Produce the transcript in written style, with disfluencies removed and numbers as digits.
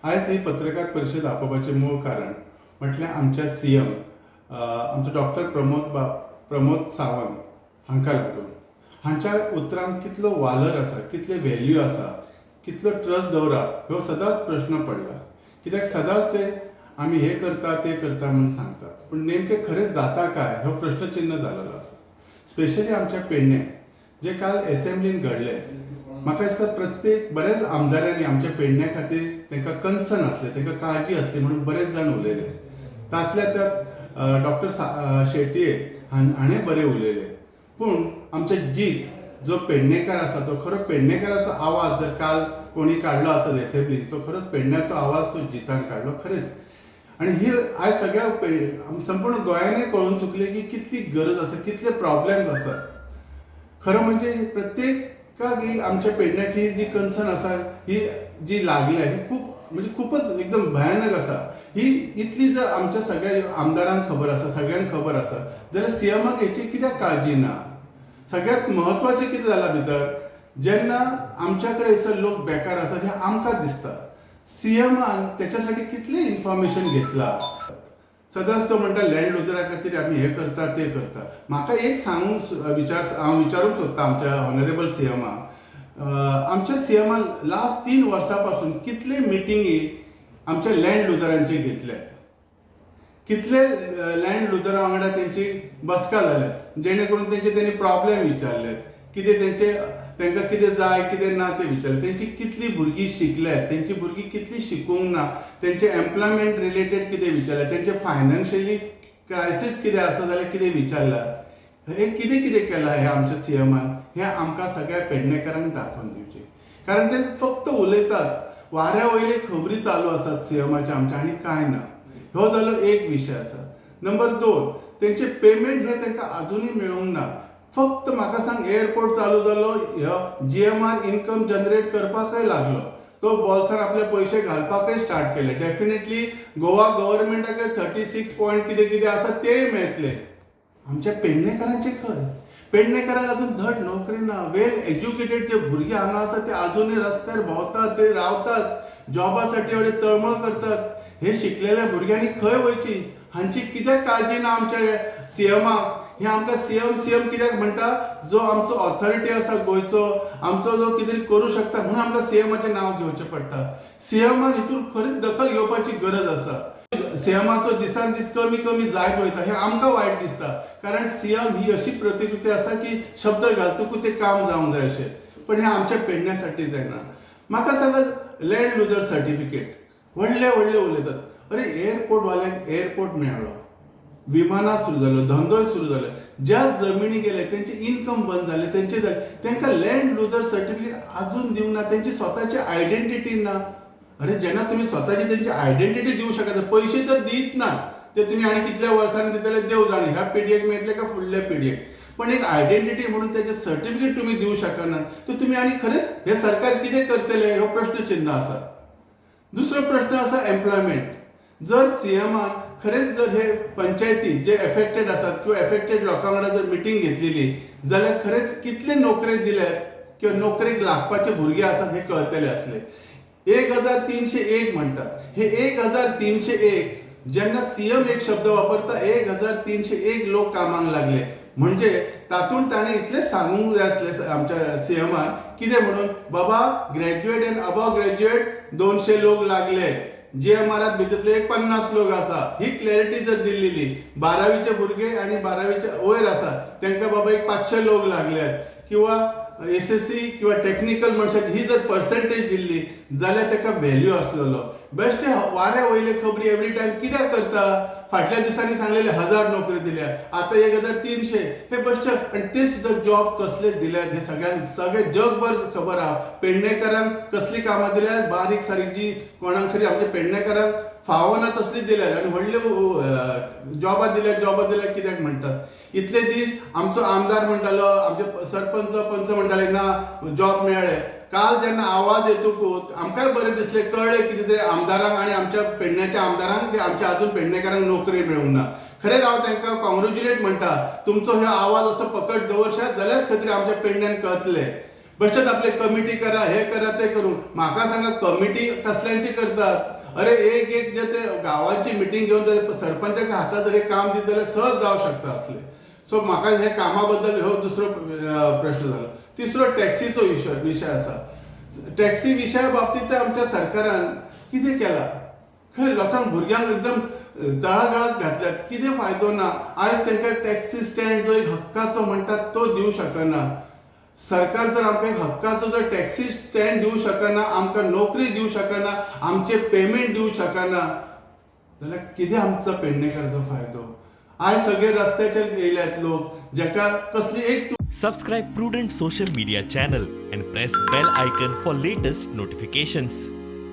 आयज ही पत्रकार परिशद आपोवपाचें मूळ कारण म्हटल्यार आमच्या सीएम आमचो डॉक्टर प्रमोद सावंत हांकां लागून. हांच्या उतरांक कितलो वालोर आसा, कितले व्हॅल्यू आसा, कितलो ट्रस्ट दवरप हो सदांच प्रश्न पडला. कित्याक सदांच ते आमी हे करता ते करता म्हूण सांगतात, पूण नेमकें खरेंच जाता काय हो प्रश्नचिन्ह जालेलो आसा. स्पेशली आमच्या पेडणे जे काल एसेंब्लीन घडले, म्हाका दिसता प्रत्येक बऱ्याच आमदारांनी आमच्या पेडण्या खातीर तांकां कन्सर्न आसलें, तांकां काळजी आसली म्हणून बरेच जाण उलयले. तांतल्या त्यात डॉक्टर शेटये हाणें बरें उलयलें, पूण आमचे जीत जो पेडणेकार आसा तो खरो पेडणेकाराचो आवाज जर काल कोणी काडलो आसत एसेंब्लीन, तो खरोच पेडण्याचो आवाज तो जितान काडलो खरेंच. आनी ही आयज सगळ्या संपूर्ण गोंयानूय कळून चुकलें की कितली गरज आसा, कितले प्रॉब्लेम्स आसात. खरं म्हणजे प्रत्येकाक ही आमच्या पेडण्याची जी कन्सर्न आसा, ही जी लागल्या ही खूब म्हणजे खूपच एकदम भयानक आसा. ही इतली जर आमच्या सगळ्या आमदारांक खबर आसा, सगळ्यांक खबर आसा, जाल्यार सीएमाक हेची कित्याक काळजी ना? सगळ्यात म्हत्वाचें कितें जालां भितर, जेन्ना आमच्या कडेन सर लोक बेकार आसात हें आमकां दिसता. सीएमान त्याच्यासाठी कितलें इन्फॉर्मेशन घेतला. सदांच तो म्हणटा लँड लुजरा खातीर आमी हें करता ते करता. म्हाका एक सांगूंक विचार हांव विचारूंक सोदता आमच्या ऑनरेबल सीएमाक, आमच्या सीएमान लास्ट 3 वर्सां पासून कितले मिटिंगी आमच्या लँड लुजरांचे घेतल्यात, कितले लँड लुजरा वांगडा तेंची बसका जाल्यात, जेणे करून तेंचे तेणी प्रॉब्लेम विचारले, कितें तेंचे तांकां कितें जाय कितें ना तें विचारलें, तेंची कितलीं भुरगीं शिकल्यात, तेंची भुरगीं कितलीं शिकूंक ना, तेंचे एम्प्लॉयमेंट रिलेटेड कितें विचारलें, तेंचे फायनान्शियली क्रायसीस कितें आसा जाल्यार कितें विचारलां, हें कितें कितें केलां हें आमच्या सीएमान, हें आमकां सगळ्या पेडणेकारांक दाखोवन दिवचें. कारण ते फक्त उलयतात, वाऱ्या वयले खबरी चालू आसात सीएमाच्या आमच्या आनी कांय ना. हो जालो एक विशय आसा. नंबर 2, तेंचे पेमेंट हे तांकां आजुनूय मेळूंक ना. फक्त म्हाका सांग, एअरपोर्ट चालू जालो, ह्यो जीएमआर इन्कम जनरेट करपाकय लागलो, तो बॉल्सार आपले पयशे घालपाकय स्टार्ट केले. डेफिनेटली गोवा गव्हर्मेंटाक 36 पॉयंट कितें कितें आसा तेय मेळटले. आमच्या पेडणेकारांचे खंय, पेडणेकारांक अजून धड नोकरी ना. वेल एज्युकेटेड जे भुरगे हांगा आसा ते अजूनय रस्त्यार भोंवतात, ते रावतात, जॉबासाठी एवढे तळमळ करतात. हे शिकलेल्या भुरग्यांनी खंय वयची, हांची कित्याक काळजी ना आमच्या सीएमाक? हे आमकां सीएम सीएम कित्याक म्हणटा? जो आमचो ऑथॉरिटी आसा गोंयचो, आमचो जो कितें करूं शकता म्हणून आमकां सीएमाचें नांव घेवचें पडटा. सीएमान हितून खरीच दखल घेवपाची गरज आसा. सीएमाचो दिसान दीस कमी कमी जायत वयता हें आमकां वायट दिसता, कारण सीएम ही अशी प्रतिकृती आसा की शब्द घालतकूच तें काम जावंक जाय अशें, पण हें आमच्या पेडण्यासाठी जायना. म्हाका सांगात, लँड लुजर सर्टिफिकेट व्हडले व्हडले उलयतात. अरे एअरपोर्ट वाल्यांक एअरपोर्ट मेळ्ळो, विमानां सुरू जालो, धंदोय सुरू जालो, ज्या जमिनी गेले तेंचे इन्कम बंद जाले, तेंचे जाले, तांकां लँड लुजर सर्टिफिकेट अजून दिवंक ना, तेंची स्वताची आयडेंटिटी ना. अरे जेन्ना तुमी स्वताची तेंची आयडेंटिटी दिवं शकता, पयशे तर दीत ना ते तुमी आनी कितल्या वर्सांनी दितले देव जाणे, ह्या पिढयेक मेळटले काय फुडल्या पिढयेक, पण एक आयडेंटिटी म्हणून तेजें सर्टिफिकेट तुमी दिवं शकना तर तुमी आनी खरेंच हें सरकार कितें करतलें हो प्रश्नचिन्ह आसा. दुसरो प्रश्न आसा एम्प्लॉयमेंट. जर सीएमान खरेंच जर हे पंचायती जे एफेक्टेड आसात किंवा एफेक्टेड लोकां वांगडा जर मिटींग घेतलेली जाल्यार खरेंच कितले नोकरे दिल्यात किंवा नोकरेक लागपाचे भुरगे आसात हे कळटले आसले. 1301 म्हणटात, हे 1301 जेन्ना सीएम एक शब्द वापरता, 1301 लोक कामाक लागले, म्हणजे तातूंत ताणें इतलें सांगूंक जाय आसलें आमच्या सीएमान कितें म्हणून, बाबा ग्रॅज्युएट एंड अबव ग्रॅज्युएट 200 लोक लागले, जीएमआरात भितरले एक 50 लोक आसा, ही क्लॅरिटी जर दिल्लेली. 12वीचे भुरगे आनी 12वीचे वयर आसा तांकां बाबा एक 500 लोक लागल्यात, किंवा एसएससी किंवा टेक्निकल मनशाक ही जर पर्सेंटेज दिल्ली जाल्यार ताका व्हॅल्यू आसलेलो. बेश्टे वाऱ्या वयले खबरी एवरी टायम कित्याक करता? फाटल्या दिसांनी सांगलेले 1000 नोकरी दिल्या, आतां 1300, हे बेश्टे. आनी ते सुद्दां जॉब कसले दिल्यात हे सगळ्यांक सगळे जगभर खबर आहा. पेडणेकारांक कसली कामां दिल्यात, बारीक सारीक जी कोणाक खरी आमच्या पेडणेकारांक फावना तसली दिल्यात, आनी व्हडले जॉबां दिल्या, जॉबां दिल्या कित्याक म्हणटात? इतले दीस आमचो आमदार म्हणटालो, आमचे सरपंच पंच म्हणटाले ना जॉब मेळ्ळे. काल जेन्ना आवाज येतकूच आमकांय बरें दिसलें, कळ्ळें कितें तरी आमदारांक आनी आमच्या पेडण्याच्या आमदारांक की आमच्या अजून पेडणेकारांक नोकरी मेळूंक ना. खरेंच हांव तांकां कॉंग्रेच्युलेट म्हणटा, तुमचो हो आवाज असो पकड दवरशात जाल्यारच खंय तरी आमच्या पेडण्यान कळतलें. बेश्टेच आपले कमिटी करा, हे करा, ते करूं. म्हाका सांगा, कमिटी कसल्यांची करतात? अरे, एक एक जे ते गांवाची मिटींग घेवन ते सरपंचाच्या हातात जर हे काम दित जाल्यार सहज जावं शकता असले. सो म्हाका हे कामा बद्दल हो दुसरो प्रश्न जालो. तिसरो टॅक्सीचो विशय आसा. टॅक्सी विशया बाबतींत तर आमच्या सरकारान कितें केलां? खंय लोकांक, भुरग्यांक एकदम तळागाळाक घातल्यात. कितें फायदो ना. आयज तांकां टॅक्सी स्टँड जो एक हक्काचो म्हणटात तो दिवं शकना सरकार. जर आमकां एक हक्काचो जर टॅक्सी स्टँड दिवं शकना, आमकां नोकरी दिवं शकना, आमचे पेमेंट दिवं शकना जाल्यार कितें आमचो पेडणेकाराचो फायदो? आयज सगळे रस्त्याचेर येयल्यात लोक, जेका कसली एक Subscribe Prudent Social Media channel and press bell icon for latest notifications.